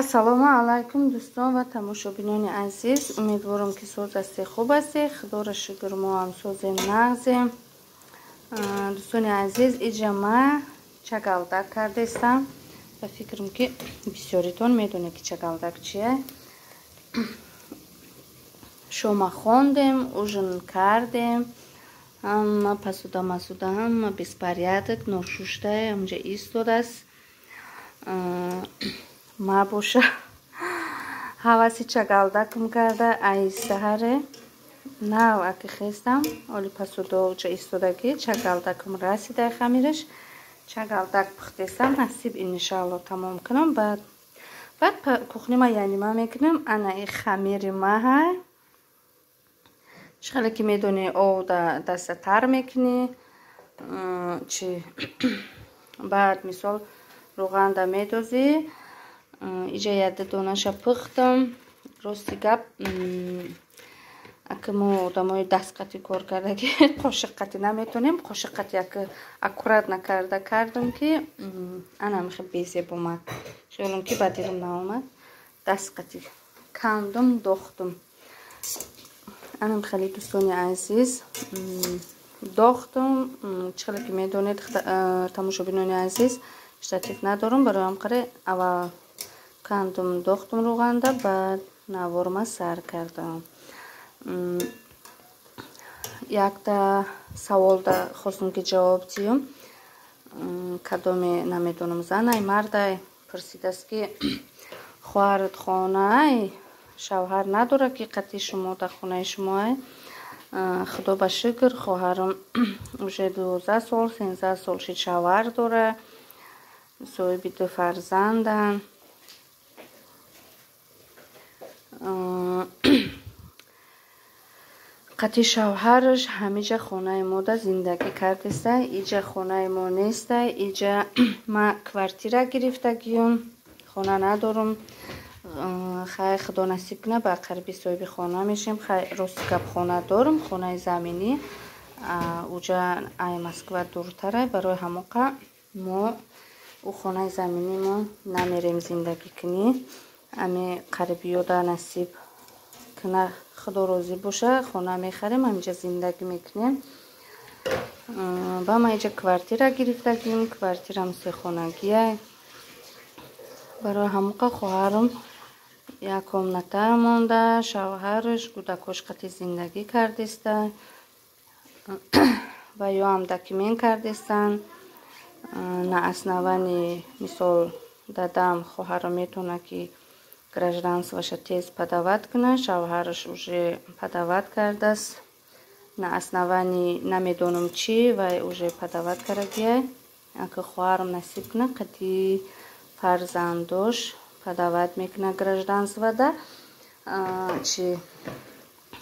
Ассалому алайкум дӯстон ва тамошобинони азиз. Умедворам, ки соз ҳастед, хуб ҳастед. Худоро шукр, мо ҳам созем, нағзем. Дӯстони азиз, иҷа ма чагалдак кардестам. Ба фикрам, ки бисёритон медонед, ки чагалдак чия. Шома хондем, ужин кардем. Ҳама пасуда масуда, ҳама беспорядок, ношуштае, ҳамҷа истодааст. Ма боша ҳаваси чагалдакм карда, ай саҳаре нав аки хестам, оли пасудоҷа истодагӣ, чагалдакм расидай, хамираш чагалдак пухтестам. Насиб, иншаалло, тамом кунам, баъд кухнима янима мекунам. Ана и хамири маҳай, чӣ хеле ки медонӣ, овда даста тар мекунӣ, чи баъд мисол рӯғанда медозӣ. Иҷа яда донаша пухтам. Рости гап, ака мо одамои дастқати кор кардаги, қошиққати наметонем. Қошиққати ака аккуратно карда кардам, ки ана михе безеб омад. Хиёлам ки ба дилам наомад. Дастқати кандум, дохтум. Анам хеле, дӯстони азиз, дохтум. Чӣ хеле ки медонед, тамошобинони азиз, штатив надорам, барои ҳам аввал кандум, дохтум рӯғанда, баъд наворма сар кардам. Якта саволда хостум, ки ҷавоб диҳам. Кадоме намедонам, занай, мардай, пурсидааст, ки хоҳарат хонаай, шавҳар надорад, ки қатъи шумо дар хонаи шумоай. Худо ба шукр, хоҳарам уже 12 сол, 13 сол шид, шавҳар дорад, соҳиби ду фарзанданд. Қатъи шавҳараш ҳамиҷа хонаи мода зиндагӣ кардеста. Иҷа хонаи мо неста, иҷа ма квартира гирифтагиюм, хона надорум. Хай, худо насиб кунад, ба қариби соҳиби хона мешем. Хай, рости гап, хона дорум, хонаи заминӣ, уҷа ай Москва дуртарай, барои ҳамоқа мо ӯ хонаи заминӣ мо намерем зиндагӣ кунӣ. Ами қарибиёда, насиб куна, худо розӣ боша, хона мехарем, ҳаминҷа зиндагӣ мекунем. Ба ма иҷа квартира гирифтагим, квартирам сехонагия. Барои ҳамоқа хоҳарам як комната монда, шавҳараш, кӯдакош қатъи зиндагӣ кардеста ва ё ҳам документ кардестанд на основании, мисол, дадам хоҳарам метавонад, ки гражданствоша тез подавать кунад. Шавҳараш уже подавать кардааст на основании намедонам чӣ, вай уже подавать кардагиай. Ака хоҳарам насиб кунад, қатъи фарзандош подавать мекунад гражданствода. Чи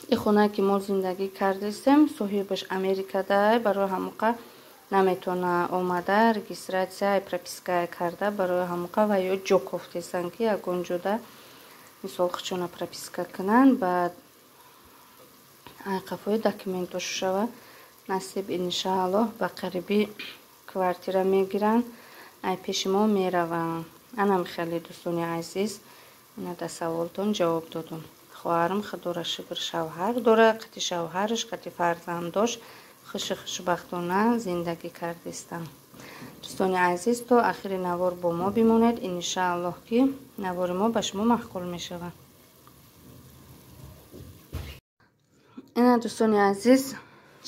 и хонае ки мо зиндагӣ кардастем, соҳибаш Америкадай, барои ҳамоқа наметавона омада регистрация, прописка карда. Барои ҳамоқа ва ё ҷо кофтестанд, ки ягон ҷода, мисол, хучона прописка кунанд, баъд айқафои документош шава. Насиб, иншааллоҳ, ба қарибӣ квартира мегиранд, ай пеши мо мераванд. Анам хеле, дӯстони азиз, ина да саволтон ҷавоб додум. Хоҳарам, худоро шукр, шавҳар дорад, қатъи шавҳараш, қатъи фарзандош хушу хушбахтона зиндагӣ кардистам. Дӯстони азиз, то ахири навор бо мо бимонед. Иншааллоҳ, ки навори мо ба шумо маъқул мешавад. Ина, дӯстони азиз,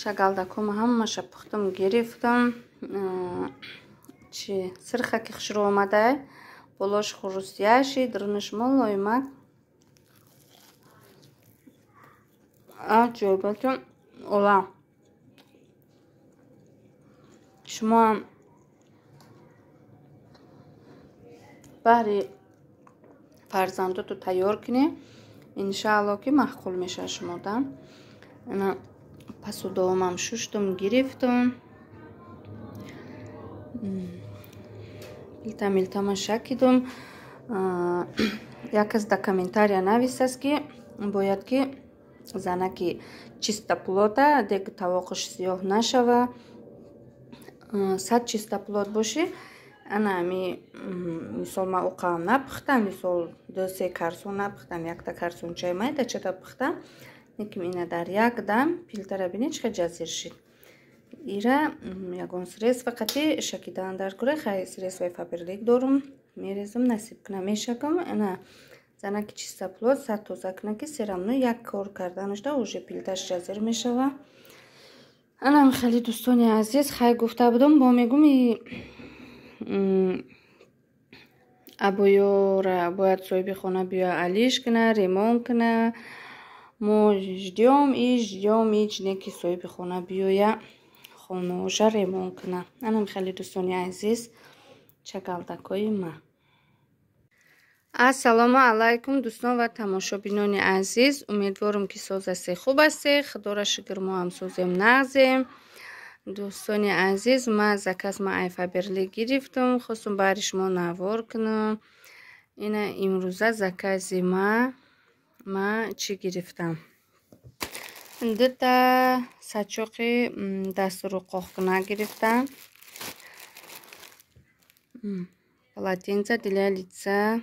чагалдакома ҳамаша пухтам, гирифтам. Чи сирха ки хушрӯ омадай, болош хурустияши, дарунаш молоимак, аҷоибати ола. Шумоам баҳри фарзандоту тайёр кунед, иншаалло, ки маъқул мешавад шумода. Ина пасудоомам шуштум, гирифтум, илта милтама шакидум. Як кас дар комментария нависааст, ки бояд ки занаки чистоплота, дег тавоқаш сиёҳ нашава, сад чистоплот бошӣ. Ана ами мисол ма уқам напухтам, мисол 2-3 карсон напухтам, якта карсончаи майдачата пухтам. Лекин ина дар як дам пилтара бинед чӣ хел ҷазир шид. Ира ягон средство қати шакидан дар кура, хай средствои Фаберлик дорум, мерезам, насиб кунам, мешакам. Ана занаки чистоплот сар тоза кунам, ки серамно як кор карданашда уже пилташ ҷазир мешава. Анам хеле дӯстони азиз, хай гуфта будам, бо мегум абоёра бояд соҳиби хона биё алиш куна, ремонт куна. Мо ждём и ждём, ҳеҷ не ки соҳиби хона биёя хонаоша ремонт куна. Анам хеле дӯстони азиз, чагалдакҳои ма. Ассалому алайкум дӯстон ва тамошобинони азиз. Умедворам ки соз ҳастед, хуб ҳастед. Худоро шукр, мо ҳам созем, нағзем. Дӯстони азиз, ма заказ ма ай Фаберлик гирифтам, хостум бари шумо навор кунам. Ина имрӯза закази ма чӣ гирифтам? Дута сачоқи дастуру қоқкуна гирифтам. Полотенца для лица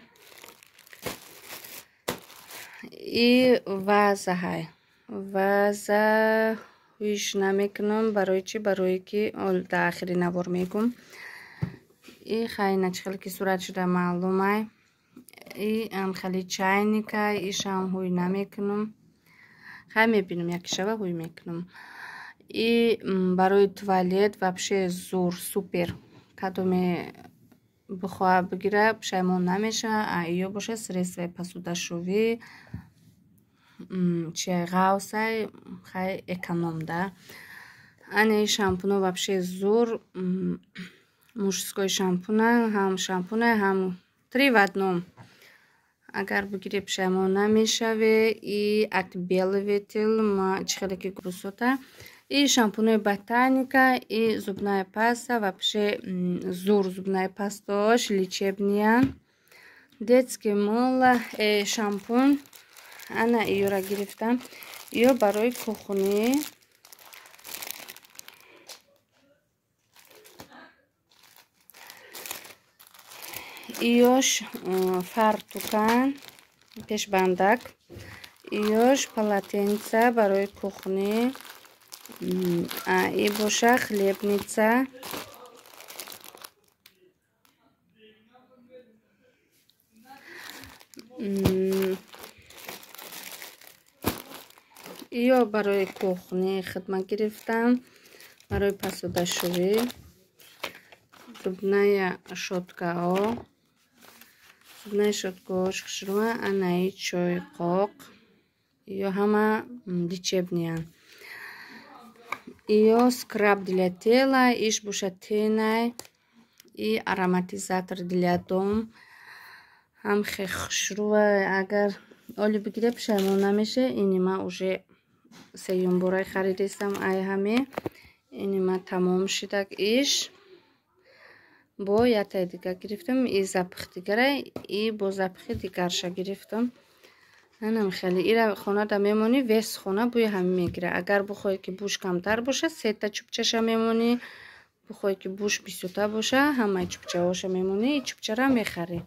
и ваза ҳай. Ваза ҳуиш намекунам, барои чӣ? Барое ки дар ахири навор мегум. И хай на чӣ хеле ки сурат шуда маълумай. И хеле чайника, ишам ҳуй намекунам. Хай мебинам, яки шава ҳуй мекунам. И барои туалет вообще зур, супер. Кадоме бихоҳа бигира, пушаймон намешава. А ё боша средствои посудашӯвӣ, чиай ғавсай, хай эконом да. Ани шампуно вообще зур, мужской шампуна, ҳам шампуна, ҳам три в одном. Агар бигире пушаймон намешаве. И отбеливатель, ма чӣ хеле ки гусота. И шампунои ботаника, и зубная паста, вообще зур зубная пастош, лечебния. Детский мыло, шампунь. Ана иёра гирифтам. Иё барои кухни. Иёш фартукан, пешбандак. Иёш полотенца барои кухни. И боша хлебница. Иё барои кухни хидмат гирифтам, барои посудашӯвӣ, зубная щёткао, зубная щёткаош хушрӯа, анаи чойқоқ, иё ҳама лечебниян. Иё скраб для тела, иш боша тенай, и ароматизатор для дом. Ҳам хе хушрӯа, агар оли бигире пушаймон намеше. Ини ма уже сеюм борай харидистам ай ҳаме. Ини ма тамом шидак иш. Бо ятаи дига гирифтам, и запах дигара, и бо запахи дигарша гирифтам. Анам хеле ира хонада мемонӣ, вес хона бӯи ҳами мегира. Агар бихоҳӣ ки бӯш камтар боша, сета чӯбчаша мемонӣ. Бихоҳӣ ки бӯш бисёртар боша, ҳамаи чӯбчаҳоша мемонӣ, и чӯбчара мехарӣ.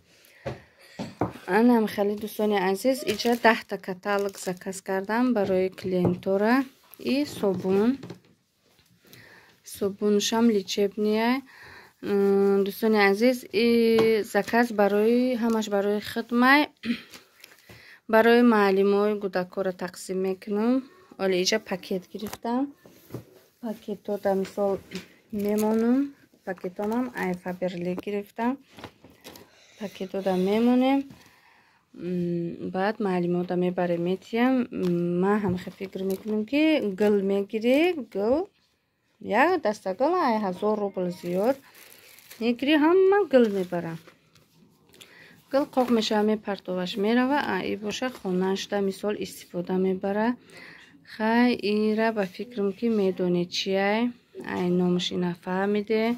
Анам хеле дӯстони азиз, иҷа 10та каталог заказ кардам барои клиентора. И собун. Собуншам лечебния. Дӯстони азиз, и заказ барои ҳамаш барои хидмай. Барои маълимои гудакҳоро тақсим мекунам. Оли иҷа пакет гирифтам. Пакетҳо дар мисол мемонам. Пакетомам ай Фаберлик гирифтам. Пакетҳо дар мемонем. Баъд маълимота мебарем, метиҳам. Ман ҳам хел фикр мекунам ки гул мегирӣ, гул як даста гул ай 1000 рубл зиёд мегирӣ, ҳама гул мебарам. Гул қоқ мешава, мепартоваш мерава, а и боша хонаашда мисол истифода мебара. Хай ира ба фикрам ки медонед чиай, ай номаш ина фаҳмиде.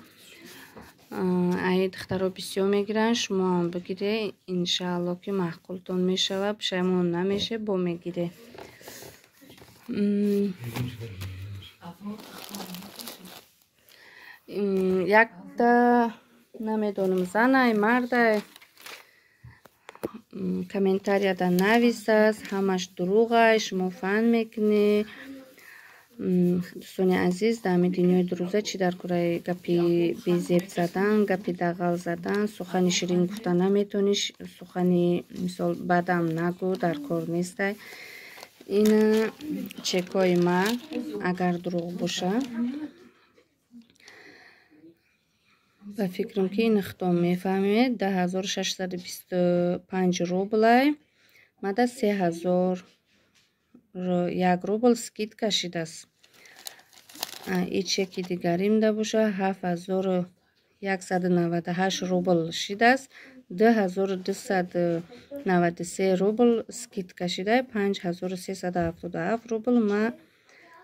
Ай духтаро бисёр мегиранд, шумо ҳам бигире, иншаалло ки маъқултон мешава, пушаймон намеше, бо мегире. Якта Намедонам занай, мардай. Комментарияда нависааст, ҳамаш дурӯғай, шумо фан мекунӣ. Дӯстони азиз, дар ҳамин дунёи дурӯза чӣ дар кораи гапи безеб задан, гапи дағал задан, сухани ширин гуфта наметонӣ, сухани мисол бадам нагӯ, дар кор нестай. Ина чекҳои ма, агар дурӯғ боша, ба фикрам ки ин худтон мефаҳмед, 10625 рублай, мада 3001 рубл скидка шидааст. И чеки дигаримда боша 7198 рубл шидааст, 2293 рубл скидка шида, 5377 рубл ма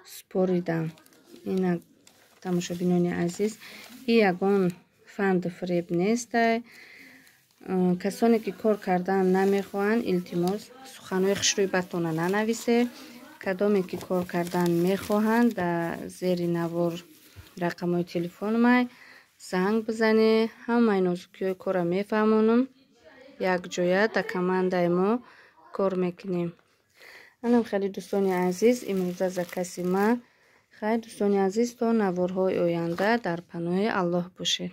споридам. Ина тамошобинони азиз, и ягон фанду фиреб нестай. Касоне ки кор кардан намехоҳанд, илтимос, суханҳои хушрӯи батона нанависе. Кадоме ки кор кардан мехоҳанд, дар зери навор рақамҳои телефонмай занг бизанед. Ҳамаи нозукиҳои корро мефаҳмонам. Якҷоя дар командаи мо кор мекунем. Анам хеле дӯстони азиз, имрӯза закази ма. Хайр дӯстони азиз, то наворҳои оянда дар паноҳи Аллоҳ бошед.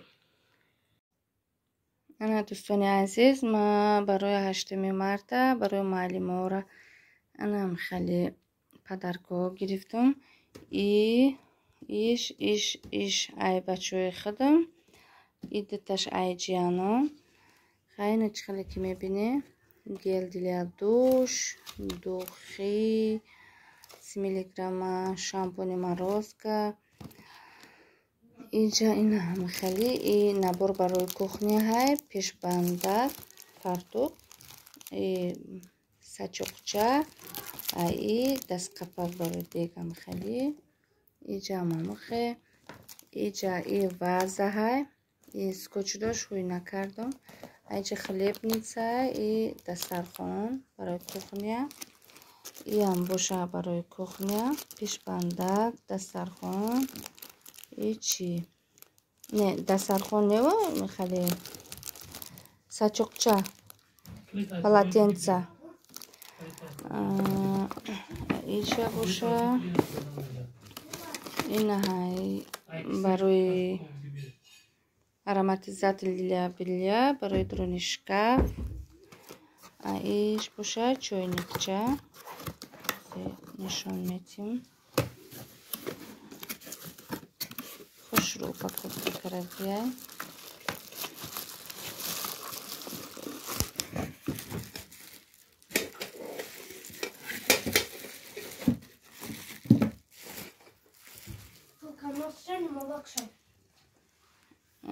Ана дӯстони азиз, ма барои 8 марта барои муаллимаҳоро анам хеле подаркҳо гирифтам. И иш иш иш ай бачаҳои худам, и дуташ ай ҷиано. Хайна чӣ хеле ки мебинед, гел для душ, духи 30 миллиграмма, шампуни морозка. Инҷа ин ҳама хеле и набор барои кухня ҳай, пешбандак, фартук, и сачоқча, и дастқапак барои дегам хеле. Иҷа мамухе, иҷа и ваза ҳай, и скотч дошт, ҳуй накардам. Иҷа хлебница, и дастархон барои кухня. Иам боша барои кухня, пешбандак, дастархон. И чӣ? Не, дастархон нево, хеле сачоқча, полотенца. Иҷа боша ина ҳай барои ароматизатор для белья, барои дуруни шкаф. Иш боша чойникча. Нишон метим. Хушрӯ упаковка кардия.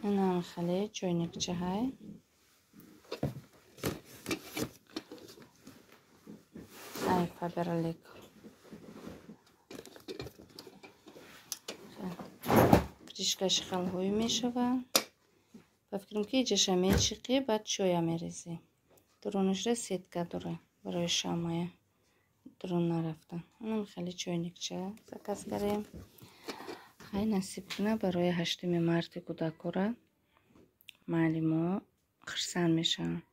Инам хеле чойникча ҳай. Ай Фаберлик. Кришкаш халҳои мешавад. Ба фикрам ки иҷаша мечиқӣ, баъд чоя мерезӣ. Дурунашра сетка дора барои шамая дурун нарафта. Инам хеле чойникча заказ кардем. Хай насиб куна барои 8 марти кӯдакҳоро муаллимо хурсанд мешаванд.